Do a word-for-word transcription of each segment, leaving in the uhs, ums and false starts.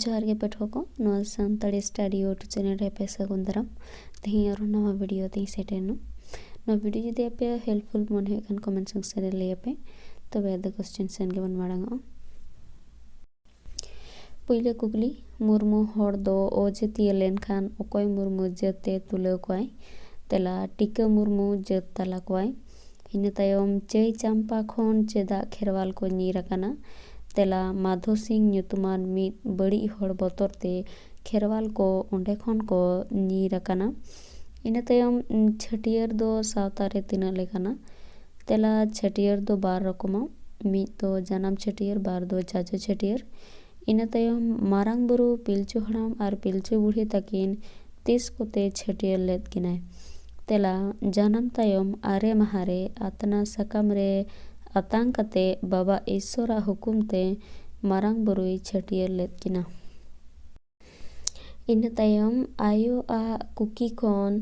ᱡᱚᱦᱟᱨ ᱜᱮ ᱯᱟᱹᱴᱷᱩᱣᱟᱹ ᱠᱚ, ᱱᱚᱣᱟ Santali study O two channel ᱨᱮ ᱟᱯᱮ ᱥᱟᱹᱜᱩᱱ ᱫᱟᱨᱟᱢ᱾ ᱛᱮᱦᱮᱧ ᱟᱨᱦᱚᱸ ᱱᱟᱣᱟ video ᱛᱮᱧ ᱥᱮᱴᱮᱨ ᱮᱱᱟ᱾ ᱱᱚᱣᱟ video ᱡᱩᱫᱤ ᱟᱯᱮᱭᱟᱜ helpful ᱢᱚᱱᱮ ᱦᱩᱭᱩᱜ ᱠᱷᱟᱱ comment section ᱨᱮ ᱞᱟᱹᱭ ᱟᱯᱮ᱾ ᱛᱚᱵᱮ ᱟᱫᱚ question ᱥᱮᱱ ᱜᱮᱵᱚᱱ ᱢᱟᱲᱟᱝᱚᱜᱼᱟ᱾ ᱯᱩᱭᱞᱟᱹ ᱠᱩᱠᱞᱤ, ᱢᱩᱨᱢᱩ ᱦᱚᱲ ᱫᱚ ᱚᱡᱟᱹᱛᱤᱭᱟᱹ ᱞᱮᱱᱠᱷᱟᱱ ᱚᱠᱚᱭ ᱢᱩᱨᱢᱩ ᱡᱟᱹᱛ ᱮ ᱛᱩᱞᱟᱹᱣ ᱠᱚᱣᱟᱭ? ᱛᱮᱞᱟ, ᱴᱤᱠᱟᱹ ᱢᱩᱨᱢᱩ ᱡᱟᱹᱛ ᱛᱟᱞᱟ ᱠᱚᱣᱟᱭ᱾ ᱤᱱᱟᱹ ᱛᱟᱭᱚᱢ, ᱪᱟᱹᱭ ᱪᱟᱢᱯᱟ ᱠᱷᱚᱱ ᱪᱮᱫᱟᱜ ᱠᱷᱮᱨᱣᱟᱞ ᱠᱚ ᱧᱤᱨ ᱟᱠᱟᱱᱟ? ᱛᱮᱞᱟ, ᱢᱟᱫᱷᱳ ᱥᱤᱝ ᱧᱩᱛᱩᱢᱟᱱ ᱢᱤᱫ ᱵᱟᱹᱲᱤᱡ ᱦᱚᱲ ᱵᱚᱛᱚᱨ ᱛᱮ ᱠᱷᱮᱨᱣᱟᱞ ᱠᱚ ᱚᱸᱰᱮ ᱠᱷᱚᱱ ᱠᱚ ᱧᱤᱨ ᱟᱠᱟᱱᱟ᱾ ᱤᱱᱟᱹ ᱛᱟᱭᱚᱢ, ᱪᱷᱟᱹᱴᱭᱟᱹᱨ ᱫᱚ ᱥᱟᱶᱛᱟ ᱨᱮ ᱛᱤᱱᱟᱹᱜ ᱞᱮᱠᱟᱱᱟ? ᱛᱮᱞᱟ, ᱪᱷᱟᱹᱴᱭᱟᱹᱨ ᱫᱚ ᱵᱟᱨ ᱨᱚᱠᱚᱢᱟ, ᱢᱤᱫ ᱫᱚ ᱡᱟᱱᱟᱢ ᱪᱷᱟᱹᱴᱭᱟᱹᱨ, ᱵᱟᱨ ᱫᱚ ᱪᱟᱪᱳ ᱪᱷᱟᱹᱴᱭᱟᱹᱨ᱾ ᱤᱱᱟᱹ ᱛᱟᱭᱚᱢ, ᱢᱟᱨᱟᱝ ᱵᱩᱨᱩ, ᱯᱤᱞᱪᱩ ᱦᱟᱲᱟᱢ ᱟᱨ ᱯᱤᱞᱪᱩ ᱵᱩᱲᱦᱤ ᱛᱟᱹᱠᱤᱱ ᱛᱤᱥ ᱠᱚᱛᱮ ᱪᱷᱟᱹᱴᱭᱟᱹᱨ ᱞᱮᱫ ᱠᱤᱱᱟᱭ? ᱛᱮᱞᱟ, ᱡᱟᱱᱟᱢ ᱛᱟᱭᱚᱢ ᱟᱨᱮ ᱢᱟᱦᱟ ᱨᱮ ᱟᱛᱱᱟ ᱥᱟᱠᱟᱢ ᱨᱮ ᱟᱛᱟᱝ ᱠᱟᱛᱮ ᱵᱟᱵᱟ ᱤᱥᱥᱚᱨᱟᱜ ᱦᱩᱠᱩᱢ ᱛᱮ ᱢᱟᱨᱟᱝ ᱵᱩᱨᱩᱭ ᱪᱷᱟᱹᱴᱭᱟᱹᱨ ᱞᱮᱫ ᱠᱤᱱᱟ᱾ ᱤᱱᱟᱹ ᱛᱟᱭᱚᱢ ᱟᱭᱳᱣᱟᱜ ᱠᱩᱠᱤ ᱠᱷᱚᱱ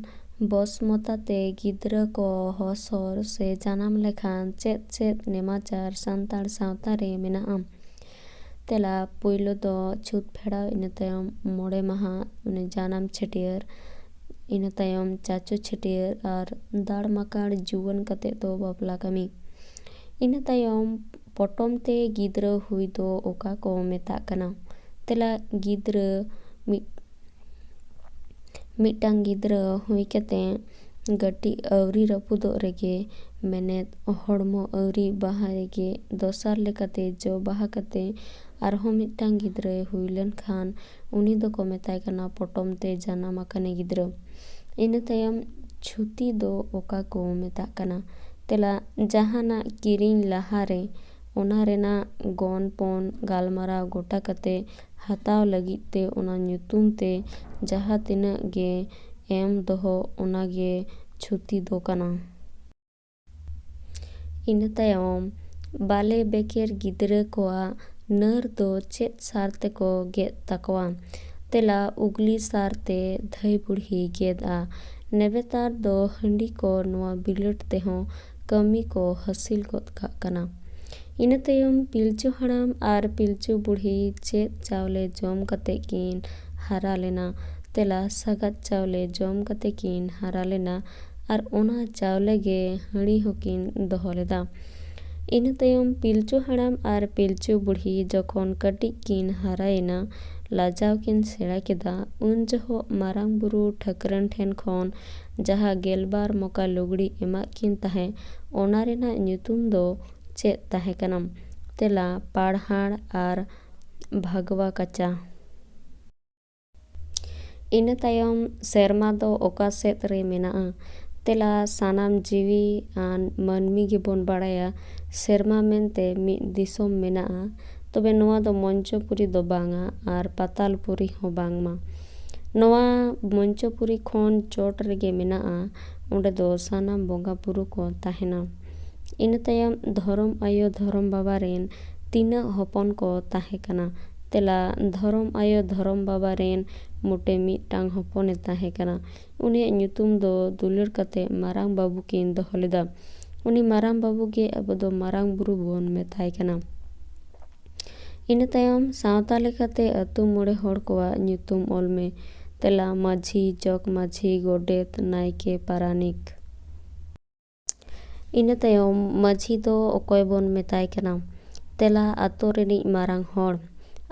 ᱵᱚᱥᱢᱚᱛᱟ ᱛᱮ ᱜᱤᱫᱽᱨᱟᱹ ᱠᱚ ᱦᱚᱥᱚᱨ ᱥᱮ ᱡᱟᱱᱟᱢ ᱞᱮᱠᱷᱟᱱ ᱪᱮᱫ ᱪᱮᱫ ᱱᱮᱢᱟᱪᱟᱨ ᱥᱟᱱᱛᱟᱲ ᱥᱟᱶᱛᱟ ᱨᱮ ᱢᱮᱱᱟᱜᱼᱟ? ᱛᱮᱞᱟ, ᱯᱩᱭᱞᱩ ᱫᱚ ᱪᱷᱩᱛ ᱯᱷᱮᱲᱟᱣ, ᱤᱱᱟᱹ ᱛᱟᱭᱚᱢ ᱢᱚᱬᱮ ᱢᱟᱦᱟ, ᱢᱟᱱᱮ ᱡᱟᱱᱟᱢ ᱪᱷᱟᱹᱴᱭᱟᱹᱨ, ᱤᱱᱟᱹ ᱛᱟᱭᱚᱢ ᱪᱟᱪᱳ ᱪᱷᱟᱹᱴᱭᱟᱹᱨ ᱟᱨ ᱫᱟᱲ ᱢᱟᱠᱟᱲ ᱡᱩᱣᱟᱹᱱ ᱠᱟᱛᱮ ᱫᱚ ᱵᱟᱯᱞᱟ ᱠᱟᱹᱢᱤ᱾ ᱤᱱᱟᱹ ᱛᱟᱭᱚᱢ ᱯᱚᱴᱚᱢ ᱛᱮ ᱜᱤᱫᱽᱨᱟᱹ ᱦᱩᱭ ᱫᱚ ᱚᱠᱟ ᱠᱚ ᱢᱮᱛᱟᱜ ᱠᱟᱱᱟ? ᱛᱮᱞᱟ, ᱜᱤᱫᱽᱨᱟᱹ ᱢᱤᱫ, ᱢᱤᱫᱴᱟᱝ ᱜᱤᱫᱽᱨᱟᱹ ᱦᱩᱭ ᱠᱟᱛᱮ ᱜᱟᱹᱴᱤᱡ ᱟᱹᱣᱨᱤ ᱨᱟᱹᱯᱩᱫᱚᱜ ᱨᱮᱜᱮ, ᱢᱮᱱᱮᱫ ᱦᱚᱲᱢᱚ ᱟᱹᱣᱨᱤ ᱵᱟᱦᱟ ᱨᱮᱜᱮ, ᱫᱚᱥᱟᱨ ᱞᱮᱠᱟᱛᱮ ᱡᱚ ᱵᱟᱦᱟ ᱠᱟᱛᱮ ᱟᱨᱦᱚᱸ ᱢᱤᱫᱴᱟᱝ ᱜᱤᱫᱽᱨᱟᱹᱭ ᱦᱩᱭ ᱞᱮᱱᱠᱷᱟᱱ ᱩᱱᱤ ᱫᱚᱠᱚ ᱢᱮᱛᱟᱭ ᱠᱟᱱᱟ ᱯᱚᱴᱚᱢ ᱛᱮ ᱡᱟᱱᱟᱢ ᱟᱠᱟᱱᱮ ᱜᱤᱫᱽᱨᱟᱹ᱾ ᱤᱱᱟᱹ ᱛᱟᱭᱚᱢ ᱪᱷᱩᱛᱤ ᱫᱚ ᱚᱠᱟ ᱠᱚ ᱢᱮᱛᱟᱜ ᱠᱟᱱᱟ? ᱛᱮᱞᱟ, ᱡᱟᱦᱟᱱᱟᱜ ᱠᱤᱨᱤᱧ ᱞᱟᱦᱟᱨᱮ ᱚᱱᱟ ᱨᱮᱱᱟᱜ ᱜᱚᱱᱯᱚᱱ ᱜᱟᱞᱢᱟᱨᱟᱣ ᱜᱚᱴᱟ ᱠᱟᱛᱮ ᱦᱟᱛᱟᱣ ᱞᱟᱹᱜᱤᱫ ᱛᱮ ᱚᱱᱟ ᱧᱩᱛᱩᱢ ᱛᱮ ᱡᱟᱦᱟᱸ ᱛᱤᱱᱟᱹᱜ ᱜᱮ ᱮᱢ ᱫᱚᱦᱚ, ᱚᱱᱟ ᱜᱮ ᱪᱷᱩᱛᱤ ᱫᱚ ᱠᱟᱱᱟ᱾ ᱤᱱᱟᱹ ᱛᱟᱭᱚᱢ ᱵᱟᱞᱮ ᱵᱮᱠᱮᱨ ᱜᱤᱫᱽᱨᱟᱹ ᱠᱚᱣᱟᱜ ᱱᱟᱹᱨ ᱫᱚ ᱪᱮᱫ ᱥᱟᱨ ᱛᱮᱠᱚ ᱜᱮᱫ ᱛᱟᱠᱚᱣᱟ? ᱛᱮᱞᱟ, ᱩᱜᱽᱞᱤ ᱥᱟᱨ ᱛᱮ ᱫᱷᱟᱹᱭ ᱵᱩᱲᱦᱤ ᱜᱮᱫᱼᱟ᱾ ᱱᱮᱵᱮᱛᱟᱨ ᱫᱚ ᱦᱟᱺᱰᱤ ᱠᱚ ᱱᱚᱣᱟ ᱵᱤᱞᱟᱹᱴ ᱛᱮᱦᱚᱸ ᱠᱟᱹᱢᱤ ᱠᱚ ᱦᱟᱹᱥᱤᱞ ᱜᱚᱫ ᱠᱟᱜ ᱠᱟᱱᱟ᱾ ᱤᱱᱟᱹ ᱛᱟᱭᱚᱢ ᱯᱤᱞᱪᱩ ᱦᱟᱲᱟᱢ ᱟᱨ ᱯᱤᱞᱪᱩ ᱵᱩᱲᱦᱤ ᱪᱮᱫ ᱪᱟᱣᱞᱮ ᱡᱚᱢ ᱠᱟᱛᱮ ᱠᱤᱱ ᱦᱟᱨᱟ ᱞᱮᱱᱟ? ᱛᱮᱞᱟ, ᱥᱟᱜᱟᱫ ᱪᱟᱣᱞᱮ ᱡᱚᱢ ᱠᱟᱛᱮ ᱠᱤᱱ ᱦᱟᱨᱟ ᱞᱮᱱᱟ ᱟᱨ ᱚᱱᱟ ᱪᱟᱣᱞᱮ ᱜᱮ ᱦᱟᱺᱲᱤ ᱦᱚᱸᱠᱤᱱ ᱫᱚᱦᱚ ᱞᱮᱫᱟ᱾ ᱤᱱᱟᱹ ᱛᱟᱭᱚᱢ ᱯᱤᱞᱪᱩ ᱦᱟᱲᱟᱢ ᱟᱨ ᱯᱤᱞᱪᱩ ᱵᱩᱲᱦᱤ ᱡᱚᱠᱷᱚᱱ ᱠᱟᱹᱴᱤᱡ ᱠᱤᱱ ᱦᱟᱨᱟᱭᱮᱱᱟ, ᱞᱟᱡᱟᱣ ᱠᱤᱱ ᱥᱮᱬᱟ ᱠᱮᱫᱟ, ᱩᱱ ᱡᱚᱦᱚᱜ ᱢᱟᱨᱟᱝ ᱵᱩᱨᱩ ᱴᱷᱟᱹᱠᱨᱟᱹᱱ ᱴᱷᱮᱱ ᱠᱷᱚᱱ ᱡᱟᱦᱟᱸ ᱜᱮᱞᱵᱟᱨ ᱢᱚᱠᱟ ᱞᱩᱜᱽᱲᱤ ᱮᱢᱟᱜ ᱠᱤᱱ ᱛᱟᱦᱮᱸ, ᱚᱱᱟ ᱨᱮᱱᱟᱜ ᱧᱩᱛᱩᱢ ᱫᱚ ᱪᱮᱫ ᱛᱟᱦᱮᱸ ᱠᱟᱱᱟ? ᱛᱮᱞᱟ, ᱯᱟᱲᱦᱟᱲ ᱟᱨ ᱵᱷᱟᱜᱽᱣᱟ ᱠᱟᱪᱟ᱾ ᱤᱱᱟᱹ ᱛᱟᱭᱚᱢ ᱥᱮᱨᱢᱟ ᱫᱚ ᱚᱠᱟ ᱥᱮᱫ ᱨᱮ ᱢᱮᱱᱟᱜᱼᱟ? ᱛᱮᱞᱟ, ᱥᱟᱱᱟᱢ ᱡᱤᱣᱤ ᱟᱱ ᱢᱟᱹᱱᱢᱤ ᱜᱮᱵᱚᱱ ᱵᱟᱲᱟᱭᱟ, ᱥᱮᱨᱢᱟ ᱢᱮᱱᱛᱮ ᱢᱤᱫ ᱫᱤᱥᱚᱢ ᱢᱮᱱᱟᱜᱼᱟ, ᱛᱚᱵᱮ ᱱᱚᱣᱟ ᱫᱚ ᱢᱚᱧᱪᱚᱯᱩᱨᱤ ᱫᱚ ᱵᱟᱝᱟ ᱟᱨ ᱯᱟᱛᱟᱞᱯᱩᱨᱤ ᱦᱚᱸ ᱵᱟᱝᱢᱟ᱾ ᱱᱚᱣᱟ ᱢᱚᱧᱪᱚᱯᱩᱨᱤ ᱠᱷᱚᱱ ᱪᱚᱴ ᱨᱮᱜᱮ ᱢᱮᱱᱟᱜᱼᱟ, ᱚᱸᱰᱮ ᱫᱚ ᱥᱟᱱᱟᱢ ᱵᱚᱸᱜᱟ ᱵᱩᱨᱩ ᱠᱚ ᱛᱟᱦᱮᱱᱟ᱾ ᱤᱱᱟᱹ ᱛᱟᱭᱚᱢ ᱫᱷᱚᱨᱚᱢ ᱟᱭᱳ ᱫᱷᱚᱨᱚᱢ ᱵᱟᱵᱟ ᱨᱮᱱ ᱛᱤᱱᱟᱹᱜ ᱦᱚᱯᱚᱱ ᱠᱚ ᱛᱟᱦᱮᱸ ᱠᱟᱱᱟ? ᱛᱮᱞᱟ, ᱫᱷᱚᱨᱚᱢ ᱟᱭᱳ ᱫᱷᱚᱨᱚᱢ ᱵᱟᱵᱟ ᱨᱮᱱ ᱢᱚᱴᱮ ᱢᱤᱫᱴᱟᱝ ᱦᱚᱯᱚᱱᱮ ᱛᱟᱦᱮᱸ ᱠᱟᱱᱟ᱾ ᱩᱱᱤᱭᱟᱜ ᱧᱩᱛᱩᱢ ᱫᱚ ᱫᱩᱞᱟᱹᱲ ᱠᱟᱛᱮ ᱢᱟᱨᱟᱝ ᱵᱟᱹᱵᱩ ᱠᱤᱱ ᱫᱚᱦᱚ ᱞᱮᱫᱟ᱾ ᱩᱱᱤ ᱢᱟᱨᱟᱝ ᱵᱟᱹᱵᱩ ᱜᱮ ᱟᱵᱚ ᱫᱚ ᱢᱟᱨᱟᱝ ᱵᱩᱨᱩ ᱵᱚᱱ ᱢᱮᱛᱟᱭ ᱠᱟᱱᱟ᱾ ᱤᱱᱟᱹ ᱛᱟᱭᱚᱢ ᱥᱟᱶᱛᱟ ᱞᱮᱠᱟᱛᱮ ᱟᱹᱛᱩ ᱢᱚᱬᱮ ᱦᱚᱲ ᱠᱚᱣᱟᱜ ᱧᱩᱛᱩᱢ ᱚᱞ ᱢᱮ᱾ ᱛᱮᱞᱟ, ᱢᱟᱹᱡᱷᱤ, ᱡᱚᱜᱽ ᱢᱟᱹᱡᱷᱤ, ᱜᱚᱰᱮᱛ, ᱱᱟᱭᱠᱮ, ᱯᱟᱨᱟᱱᱤᱠ᱾ ᱤᱱᱟᱹ ᱛᱟᱭᱚᱢ ᱢᱟᱹᱡᱷᱤ ᱫᱚ ᱚᱠᱚᱭ ᱵᱚᱱ ᱢᱮᱛᱟᱭ ᱠᱟᱱᱟ? ᱛᱮᱞᱟ, ᱟᱛᱳ ᱨᱤᱱᱤᱡ ᱢᱟᱨᱟᱝ ᱦᱚᱲ᱾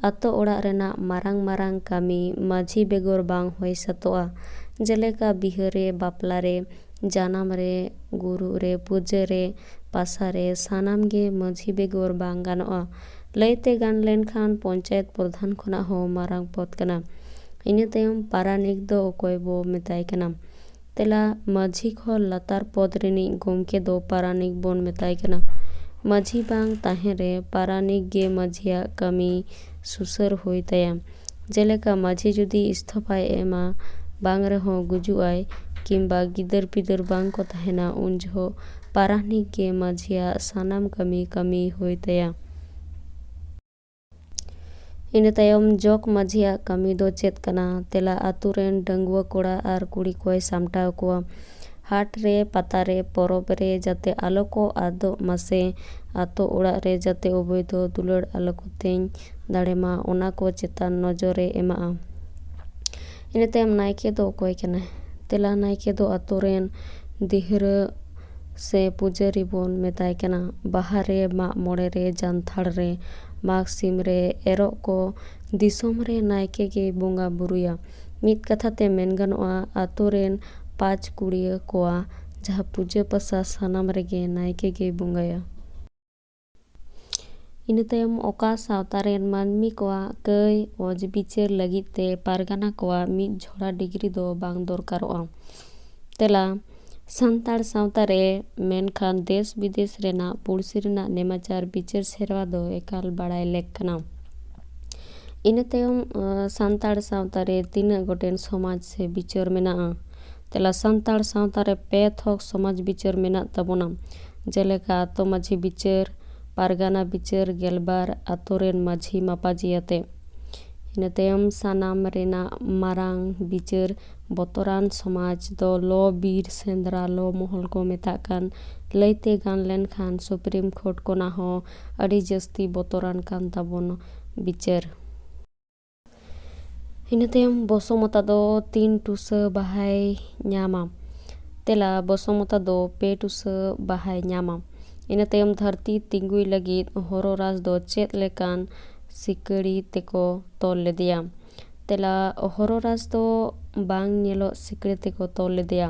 ᱟᱛᱳ ᱚᱲᱟᱜ ᱨᱮᱱᱟᱜ ᱢᱟᱨᱟᱝ ᱢᱟᱨᱟᱝ ᱠᱟᱹᱢᱤ ᱢᱟᱹᱡᱷᱤ ᱵᱮᱜᱚᱨ ᱵᱟᱝ ᱦᱩᱭ ᱥᱟᱹᱛᱚᱜᱼᱟ᱾ ᱡᱮᱞᱮᱠᱟ ᱵᱤᱦᱟᱹ ᱨᱮ, ᱵᱟᱯᱞᱟ ᱨᱮ, ᱡᱟᱱᱟᱢ ᱨᱮ, ᱜᱩᱨᱩᱜ ᱨᱮ, ᱯᱩᱡᱟᱹ ᱨᱮ, ᱯᱟᱥᱟ ᱨᱮ, ᱥᱟᱱᱟᱢ ᱜᱮ ᱢᱟᱹᱡᱷᱤ ᱵᱮᱜᱚᱨ ᱵᱟᱝ ᱜᱟᱱᱚᱜᱼᱟ᱾ ᱞᱟᱹᱭᱛᱮ ᱜᱟᱱ ᱞᱮᱱᱠᱷᱟᱱ ᱯᱚᱧᱪᱟᱭᱮᱛ ᱯᱨᱚᱫᱷᱟᱱ ᱠᱷᱚᱱᱟᱜ ᱦᱚᱸ ᱢᱟᱨᱟᱝ ᱯᱚᱫᱽ ᱠᱟᱱᱟ᱾ ᱤᱱᱟᱹ ᱛᱟᱭᱚᱢ ᱯᱟᱨᱟᱱᱤᱠ ᱫᱚ ᱚᱠᱚᱭ ᱵᱚ ᱢᱮᱛᱟᱭ ᱠᱟᱱᱟ? ᱛᱮᱞᱟ, ᱢᱟᱹᱡᱷᱤ ᱠᱷᱚᱱ ᱞᱟᱛᱟᱨ ᱯᱚᱫᱽ ᱨᱤᱱᱤᱡ ᱜᱚᱢᱠᱮ ᱫᱚ ᱯᱟᱨᱟᱱᱤᱠ ᱵᱚᱱ ᱢᱮᱛᱟᱭ ᱠᱟᱱᱟ᱾ ᱢᱟᱹᱡᱷᱤ ᱵᱟᱝ ᱛᱟᱦᱮᱸ ᱨᱮ ᱯᱟᱨᱟᱱᱤᱠ ᱜᱮ ᱢᱟᱹᱡᱷᱤᱭᱟᱜ ᱠᱟᱹᱢᱤ ᱥᱩᱥᱟᱹᱨ ᱦᱩᱭ ᱛᱟᱭᱟ᱾ ᱡᱮᱞᱮᱠᱟ ᱢᱟᱹᱡᱷᱤ ᱡᱩᱫᱤ ᱤᱥᱛᱷᱚᱯᱷᱟᱭ ᱮᱢᱟ, ᱵᱟᱝ ᱨᱮᱦᱚᱸ ᱜᱩᱡᱩᱜ ᱟᱭ, ᱠᱤᱢᱵᱟ ᱜᱤᱫᱟᱹᱨ ᱯᱤᱫᱟᱹᱨ ᱵᱟᱝ ᱠᱚ ᱛᱟᱦᱮᱱᱟ, ᱩᱱ ᱡᱚᱦᱚᱜ ᱯᱟᱨᱟᱱᱤᱠ ᱜᱮ ᱢᱟᱹᱡᱷᱤᱭᱟᱜ ᱥᱟᱱᱟᱢ ᱠᱟᱹᱢᱤ ᱠᱟᱹᱢᱤ ᱦᱩᱭ ᱛᱟᱭᱟ᱾ ᱤᱱᱟᱹ ᱛᱟᱭᱚᱢ ᱡᱚᱜᱽ ᱢᱟᱹᱡᱷᱤᱭᱟᱜ ᱠᱟᱹᱢᱤ ᱫᱚ ᱪᱮᱫ ᱠᱟᱱᱟ? ᱛᱮᱞᱟ, ᱟᱛᱳ ᱨᱮᱱ ᱰᱟᱺᱜᱩᱣᱟᱹ ᱠᱚᱲᱟ ᱟᱨ ᱠᱩᱲᱤ ᱠᱚᱭ ᱥᱟᱢᱴᱟᱣ ᱠᱚᱣᱟ᱾ ᱦᱟᱴ ᱨᱮ, ᱯᱟᱛᱟ ᱨᱮ, ᱯᱚᱨᱚᱵᱽ ᱨᱮ ᱡᱟᱛᱮ ᱟᱞᱚ ᱠᱚ ᱟᱫᱚᱜ ᱢᱟᱥᱮ, ᱟᱛᱳ ᱚᱲᱟᱜ ᱨᱮ ᱡᱟᱛᱮ ᱚᱵᱚᱭᱫᱷᱚ ᱫᱩᱞᱟᱹᱲ ᱟᱞᱚ ᱠᱚ ᱛᱮᱧ ᱫᱟᱲᱮ ᱢᱟ, ᱚᱱᱟ ᱠᱚ ᱪᱮᱛᱟᱱ ᱱᱚᱡᱚᱨᱮ ᱮᱢᱟᱜᱼᱟ᱾ ᱤᱱᱟᱹ ᱛᱟᱭᱚᱢ ᱱᱟᱭᱠᱮ ᱫᱚ ᱚᱠᱚᱭ ᱠᱟᱱᱟᱭ? ᱛᱮᱞᱟ, ᱱᱟᱭᱠᱮ ᱫᱚ ᱟᱛᱳ ᱨᱮᱱ ᱫᱤᱦᱨᱟᱹ ᱥᱮ ᱯᱩᱡᱟᱹᱨᱤ ᱵᱚᱱ ᱢᱮᱛᱟᱭ ᱠᱟᱱᱟ᱾ ᱵᱟᱦᱟ ᱨᱮ, ᱢᱟᱜ ᱢᱚᱬᱮ ᱨᱮ, ᱡᱟᱱᱛᱷᱟᱲ ᱨᱮ, ᱢᱟᱜᱽ ᱥᱤᱢ ᱨᱮ, ᱮᱨᱚᱜ ᱠᱚ, ᱫᱤᱥᱚᱢ ᱨᱮ ᱱᱟᱭᱠᱮ ᱜᱮ ᱵᱚᱸᱜᱟ ᱵᱩᱨᱩᱭᱟ᱾ ᱢᱤᱫ ᱠᱟᱛᱷᱟ ᱛᱮ ᱢᱮᱱ ᱜᱟᱱᱚᱜᱼᱟ, ᱟᱛᱳ ᱨᱮᱱ ᱯᱟᱸᱪ ᱠᱩᱲᱤᱭᱟᱹ ᱠᱚᱣᱟ ᱡᱟᱦᱟᱸ ᱯᱩᱡᱟᱹ ᱯᱟᱥᱟ, ᱥᱟᱱᱟᱢ ᱨᱮᱜᱮ ᱱᱟᱭᱠᱮ ᱜᱮ ᱵᱚᱸᱜᱟᱭᱟ᱾ ᱤᱱᱟᱹ ᱛᱟᱭᱚᱢ ᱚᱠᱟ ᱥᱟᱶᱛᱟ ᱨᱮᱱ ᱢᱟᱹᱱᱢᱤ ᱠᱚᱣᱟᱜ ᱠᱟᱹᱭ ᱚᱡᱽ ᱵᱤᱪᱟᱹᱨ ᱞᱟᱹᱜᱤᱫ ᱛᱮ ᱯᱟᱨᱜᱟᱱᱟ ᱠᱚᱣᱟᱜ ᱢᱤᱫ ᱡᱷᱚᱲᱟ ᱰᱤᱜᱽᱨᱤ ᱫᱚ ᱵᱟᱝ ᱫᱚᱨᱠᱟᱨᱚᱜᱼᱟ? ᱛᱮᱞᱟ, ᱥᱟᱱᱛᱟᱲ ᱥᱟᱶᱛᱟ ᱨᱮ, ᱢᱮᱱᱠᱷᱟᱱ ᱫᱮᱥ ᱵᱤᱫᱮᱥ ᱨᱮᱱᱟᱜ ᱯᱩᱲᱥᱤ ᱨᱮᱱᱟᱜ ᱱᱮᱢᱟᱪᱟᱨ ᱵᱤᱪᱟᱹᱨ ᱥᱮᱨᱣᱟ ᱫᱚ ᱮᱠᱟᱞ ᱵᱟᱲᱟᱭ ᱞᱮᱠ ᱠᱟᱱᱟ᱾ ᱤᱱᱟᱹ ᱛᱟᱭᱚᱢ, ᱟᱸ, ᱥᱟᱱᱛᱟᱲ ᱥᱟᱶᱛᱟ ᱨᱮ ᱛᱤᱱᱟᱹᱜ ᱜᱚᱴᱮᱱ ᱥᱚᱢᱟᱡᱽ ᱥᱮ ᱵᱤᱪᱟᱹᱨ ᱢᱮᱱᱟᱜᱼᱟ? ᱛᱮᱞᱟ, ᱥᱟᱱᱛᱟᱲ ᱥᱟᱶᱛᱟ ᱨᱮ ᱯᱮ ᱛᱷᱚᱠ ᱥᱚᱢᱟᱡᱽ ᱵᱤᱪᱟᱹᱨ ᱢᱮᱱᱟᱜ ᱛᱟᱵᱚᱱᱟ, ᱡᱮᱞᱮᱠᱟ ᱟᱛᱳ ᱢᱟᱹᱡᱷᱤ ᱵᱤᱪᱟᱹᱨ, ᱯᱟᱨᱜᱟᱱᱟ ᱵᱤᱪᱟᱹᱨ, ᱜᱮᱞᱵᱟᱨ ᱟᱛᱳ ᱨᱮᱱ ᱢᱟᱹᱡᱷᱤ ᱢᱟᱯᱟᱡᱤ ᱟᱛᱮ᱾ ᱤᱱᱟᱹ ᱛᱟᱭᱚᱢ ᱥᱟᱱᱟᱢ ᱨᱮᱱᱟᱜ ᱢᱟᱨᱟᱝ ᱵᱤᱪᱟᱹᱨ ᱵᱚᱛᱚᱨᱟᱱ ᱥᱚᱢᱟᱡᱽ ᱫᱚ ᱞᱚ ᱵᱤᱨ ᱥᱮᱸᱫᱽᱨᱟ ᱞᱚ ᱢᱚᱦᱚᱞ ᱠᱚ ᱢᱮᱛᱟᱜ ᱠᱟᱱ, ᱞᱟᱹᱭᱛᱮ ᱜᱟᱱ ᱞᱮᱱᱠᱷᱟᱱ ᱥᱩᱯᱨᱤᱢ ᱠᱳᱨᱴ ᱠᱷᱚᱱᱟᱜ ᱦᱚᱸ ᱟᱹᱰᱤ ᱡᱟᱹᱥᱛᱤ ᱵᱚᱛᱚᱨᱟᱱ ᱠᱟᱱ ᱛᱟᱵᱚᱱ ᱵᱤᱪᱟᱹᱨ᱾ ᱤᱱᱟᱹ ᱛᱟᱭᱚᱢ ᱵᱚᱥᱚᱢᱚᱛᱟ ᱫᱚ ᱛᱤᱱ ᱴᱩᱥᱟᱹ ᱵᱟᱦᱟᱭ ᱧᱟᱢᱟ? ᱛᱮᱞᱟ, ᱵᱚᱥᱚᱢᱚᱛᱟ ᱫᱚ ᱯᱮ ᱴᱩᱥᱟᱹ ᱵᱟᱦᱟᱭ ᱧᱟᱢᱟ᱾ ᱤᱱᱟᱹ ᱛᱟᱭᱚᱢ ᱫᱷᱟᱹᱨᱛᱤ ᱛᱤᱸᱜᱩᱭ ᱞᱟᱹᱜᱤᱫ ᱦᱚᱨᱚ ᱨᱟᱡᱽ ᱫᱚ ᱪᱮᱫ ᱞᱮᱠᱟᱱ ᱥᱤᱠᱲᱤ ᱛᱮᱠᱚ ᱛᱚᱞ ᱞᱮᱫᱮᱭᱟ? ᱛᱮᱞᱟ, ᱦᱚᱨᱚ ᱨᱟᱡᱽ ᱫᱚ ᱵᱟᱝ ᱧᱮᱞᱚᱜ ᱥᱤᱠᱲᱤ ᱛᱮᱠᱚ ᱛᱚᱞ ᱞᱮᱫᱮᱭᱟ᱾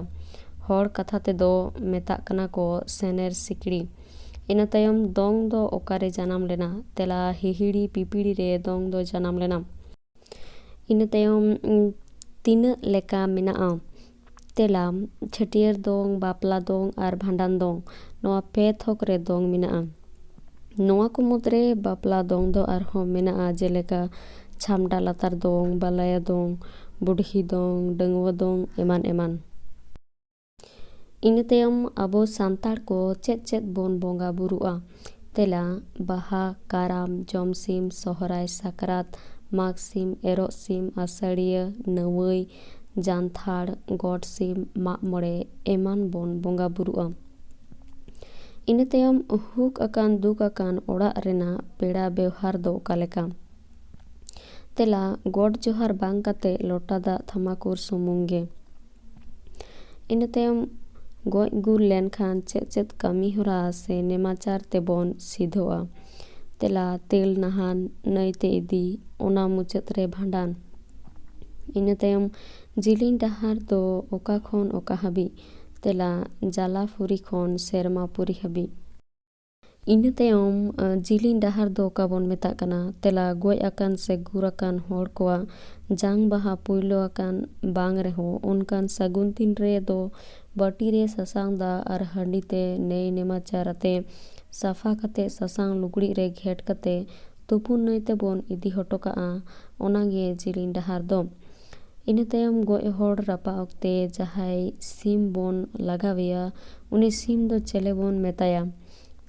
ᱦᱚᱲ ᱠᱟᱛᱷᱟ ᱛᱮᱫᱚ ᱢᱮᱛᱟᱜ ᱠᱟᱱᱟ ᱠᱚ ᱥᱮᱱᱮᱨ ᱥᱤᱠᱲᱤ᱾ ᱤᱱᱟᱹ ᱛᱟᱭᱚᱢ ᱫᱚᱝ ᱫᱚ ᱚᱠᱟᱨᱮ ᱡᱟᱱᱟᱢ ᱞᱮᱱᱟ? ᱛᱮᱞᱟ, ᱦᱤᱦᱤᱲᱤ ᱯᱤᱯᱤᱲᱤ ᱨᱮ ᱫᱚᱝ ᱫᱚ ᱡᱟᱱᱟᱢ ᱞᱮᱱᱟ᱾ ᱤᱱᱟᱹ ᱛᱟᱭᱚᱢ, ᱩᱸ, ᱛᱤᱱᱟᱹᱜ ᱞᱮᱠᱟ ᱢᱮᱱᱟᱜᱼᱟ? ᱛᱮᱞᱟ, ᱪᱷᱟᱹᱴᱭᱟᱹᱨ ᱫᱚᱝ, ᱵᱟᱯᱞᱟ ᱫᱚᱝ ᱟᱨ ᱵᱷᱟᱸᱰᱟᱱ ᱫᱚᱝ᱾ ᱱᱚᱣᱟ ᱯᱮ ᱛᱷᱚᱠ ᱨᱮ ᱫᱚᱝ ᱢᱮᱱᱟᱜᱼᱟ᱾ ᱱᱚᱣᱟ ᱠᱚ ᱢᱩᱫᱽᱨᱮ ᱵᱟᱯᱞᱟ ᱫᱚᱝ ᱫᱚ ᱟᱨᱦᱚᱸ ᱢᱮᱱᱟᱜᱼᱟ, ᱡᱮᱞᱮᱠᱟ ᱪᱷᱟᱢᱰᱟ ᱞᱟᱛᱟᱨ ᱫᱚᱝ, ᱵᱟᱞᱟᱭᱟ ᱫᱚᱝ, ᱵᱩᱰᱷᱤ ᱫᱚᱝ, ᱰᱟᱺᱜᱩᱣᱟᱹ ᱫᱚᱝ, ᱮᱢᱟᱱ ᱮᱢᱟᱱ᱾ ᱤᱱᱟᱹ ᱛᱟᱭᱚᱢ ᱟᱵᱚ ᱥᱟᱱᱛᱟᱲ ᱠᱚ ᱪᱮᱫ ᱪᱮᱫ ᱵᱚᱱ ᱵᱚᱸᱜᱟ ᱵᱩᱨᱩᱜᱼᱟ? ᱛᱮᱞᱟ, ᱵᱟᱦᱟ, ᱠᱟᱨᱟᱢ, ᱡᱚᱢᱥᱤᱢ, ᱥᱚᱦᱨᱟᱭ, ᱥᱟᱠᱨᱟᱛ, ᱢᱟᱜᱽ ᱥᱤᱢ, ᱮᱨᱚᱜ ᱥᱤᱢ, ᱟᱥᱟᱲᱤᱭᱟᱹ, ᱱᱟᱹᱣᱟᱹᱭ, ᱡᱟᱱᱛᱷᱟᱲ, ᱜᱚᱰ ᱥᱤᱢ, ᱢᱟᱜ ᱢᱚᱬᱮ ᱮᱢᱟᱱ ᱵᱚᱱ ᱵᱚᱸᱜᱟ ᱵᱩᱨᱩᱜᱼᱟ᱾ ᱤᱱᱟᱹ ᱛᱟᱭᱚᱢ ᱦᱩᱠ ᱟᱠᱟᱱ ᱫᱩᱠ ᱟᱠᱟᱱ ᱚᱲᱟᱜ ᱨᱮᱱᱟᱜ ᱯᱮᱲᱟ ᱵᱮᱣᱦᱟᱨ ᱫᱚ ᱚᱠᱟ ᱞᱮᱠᱟ? ᱛᱮᱞᱟ, ᱜᱚᱰ ᱡᱚᱦᱟᱨ ᱵᱟᱝ ᱠᱟᱛᱮ ᱞᱚᱴᱟ ᱫᱟᱜ ᱛᱷᱟᱢᱟᱠᱩᱨ ᱥᱩᱢᱩᱝ ᱜᱮ᱾ ᱤᱱᱟᱹ ᱛᱟᱭᱚᱢ ᱜᱚᱡ ᱜᱩᱨ ᱞᱮᱱᱠᱷᱟᱱ ᱪᱮᱫ ᱪᱮᱫ ᱠᱟᱹᱢᱤ ᱦᱚᱨᱟ ᱥᱮ ᱱᱮᱢᱟᱪᱟᱨ ᱛᱮᱵᱚᱱ ᱥᱤᱫᱷᱚᱜᱼᱟ? ᱛᱮᱞᱟ, ᱛᱮᱞ ᱱᱟᱦᱟᱱ, ᱱᱟᱹᱭᱛᱮ ᱤᱫᱤ, ᱚᱱᱟ ᱢᱩᱪᱟᱹᱫ ᱨᱮ ᱵᱷᱟᱸᱰᱟᱱ᱾ ᱤᱱᱟᱹ ᱛᱟᱭᱚᱢ ᱡᱤᱞᱤᱧ ᱰᱟᱦᱟᱨ ᱫᱚ ᱚᱠᱟ ᱠᱷᱚᱱ ᱚᱠᱟ ᱦᱟᱹᱵᱤᱡ? ᱛᱮᱞᱟ, ᱡᱟᱞᱟᱯᱩᱨᱤ ᱠᱷᱚᱱ ᱥᱮᱨᱢᱟᱯᱩᱨᱤ ᱦᱟᱹᱵᱤᱡ᱾ ᱤᱱᱟᱹ ᱛᱟᱭᱚᱢ, ᱟ, ᱡᱤᱞᱤᱧ ᱰᱟᱦᱟᱨ ᱫᱚ ᱚᱠᱟ ᱵᱚᱱ ᱢᱮᱛᱟᱜ ᱠᱟᱱᱟ? ᱛᱮᱞᱟ, ᱜᱚᱡ ᱟᱠᱟᱱ ᱥᱮ ᱜᱩᱨ ᱟᱠᱟᱱ ᱦᱚᱲ ᱠᱚᱣᱟᱜ ᱡᱟᱝ ᱵᱟᱦᱟ ᱯᱩᱭᱞᱩ ᱟᱠᱟᱱ ᱵᱟᱝ ᱨᱮᱦᱚᱸ, ᱚᱱᱠᱟᱱ ᱥᱟᱹᱜᱩᱱ ᱫᱤᱱ ᱨᱮ ᱫᱚ ᱵᱟᱹᱴᱤ ᱨᱮ ᱥᱟᱥᱟᱝ ᱫᱟᱜ ᱟᱨ ᱦᱟᱺᱰᱤ ᱛᱮ ᱱᱟᱹᱭ ᱱᱮᱢᱟᱪᱟᱨ ᱟᱛᱮ ᱥᱟᱯᱷᱟ ᱠᱟᱛᱮ ᱥᱟᱥᱟᱝ ᱞᱩᱜᱽᱲᱤᱡ ᱨᱮ ᱜᱷᱮᱴ ᱠᱟᱛᱮ ᱛᱩᱯᱩᱱ ᱱᱟᱹᱭ ᱛᱮᱵᱚᱱ ᱤᱫᱤ ᱦᱚᱴᱚ ᱠᱟᱜᱼᱟ᱾ ᱚᱱᱟᱜᱮ ᱡᱤᱞᱤᱧ ᱰᱟᱦᱟᱨ ᱫᱚ᱾ ᱤᱱᱟᱹ ᱛᱟᱭᱚᱢ ᱜᱚᱡ ᱦᱚᱲ ᱨᱟᱯᱟᱜ ᱚᱠᱛᱮ ᱡᱟᱦᱟᱸᱭ ᱥᱤᱢ ᱵᱚᱱ ᱞᱟᱜᱟᱣᱮᱭᱟ, ᱩᱱᱤ ᱥᱤᱢ ᱫᱚ ᱪᱮᱞᱮ ᱵᱚᱱ ᱢᱮᱛᱟᱭᱟ?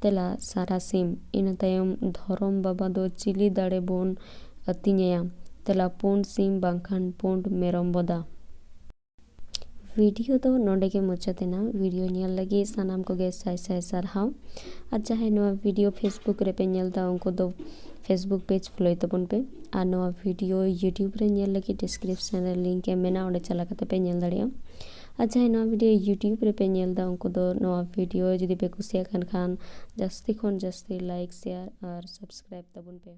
ᱛᱮᱞᱟ, ᱥᱟᱨᱟ ᱥᱤᱢ᱾ ᱤᱱᱟᱹ ᱛᱟᱭᱚᱢ ᱫᱷᱚᱨᱚᱢ ᱵᱟᱵᱟ ᱫᱚ ᱪᱤᱞᱤ ᱫᱟᱲᱮ ᱵᱚᱱ ᱟᱹᱛᱤᱧᱟᱭᱟ? ᱛᱮᱞᱟ, ᱯᱩᱸᱰ ᱥᱤᱢ ᱵᱟᱝᱠᱷᱟᱱ ᱯᱩᱸᱰ ᱢᱮᱨᱚᱢ ᱵᱚᱫᱟ᱾ ᱵᱷᱤᱰᱤᱭᱳ ᱫᱚ ᱱᱚᱰᱮ ᱜᱮ ᱢᱩᱪᱟᱹᱫ ᱮᱱᱟ᱾ ᱵᱷᱤᱰᱤᱭᱳ ᱧᱮᱞ ᱞᱟᱹᱜᱤᱫ ᱥᱟᱱᱟᱢ ᱠᱚᱜᱮ ᱥᱟᱭ ᱥᱟᱭ ᱥᱟᱨᱦᱟᱣ᱾ ᱟᱨ ᱡᱟᱦᱟᱸᱭ ᱱᱚᱣᱟ ᱵᱷᱤᱰᱤᱭᱳ Facebook ᱨᱮᱯᱮ ᱧᱮᱞ ᱮᱫᱟ, ᱩᱱᱠᱩ ᱫᱚ Facebook ᱯᱮᱡᱽ ᱯᱷᱚᱞᱳᱭ ᱛᱟᱵᱚᱱ ᱯᱮ᱾ ᱟᱨ ᱱᱚᱣᱟ ᱵᱷᱤᱰᱤᱭᱳ YouTube ᱨᱮ ᱧᱮᱞ ᱞᱟᱹᱜᱤᱫ ᱰᱤᱥᱠᱨᱤᱯᱥᱚᱱ ᱨᱮ ᱞᱤᱝᱠ ᱮᱢ ᱢᱮᱱᱟᱜᱼᱟ, ᱚᱸᱰᱮ ᱪᱟᱞᱟᱣ ᱠᱟᱛᱮ ᱯᱮ ᱧᱮᱞ ᱫᱟᱲᱮᱭᱟᱜᱼᱟ᱾ ᱟᱨ ᱡᱟᱦᱟᱸᱭ ᱱᱚᱣᱟ ᱵᱷᱤᱰᱤᱭᱳ YouTube ᱨᱮᱯᱮ ᱧᱮᱞ ᱮᱫᱟ, ᱩᱱᱠᱩ ᱫᱚ ᱱᱚᱣᱟ ᱵᱷᱤᱰᱤᱭᱳ ᱡᱩᱫᱤ ᱯᱮ ᱠᱩᱥᱤᱭᱟᱜ ᱠᱟᱱ ᱠᱷᱟᱱ ᱡᱟᱹᱥᱛᱤ ᱠᱷᱚᱱ ᱡᱟᱹᱥᱛᱤ ᱞᱟᱭᱤᱠ, ᱥᱮᱭᱟᱨ ᱟᱨ ᱥᱟᱵᱥᱠᱨᱟᱭᱤᱵ ᱛᱟᱵᱚᱱ ᱯᱮ᱾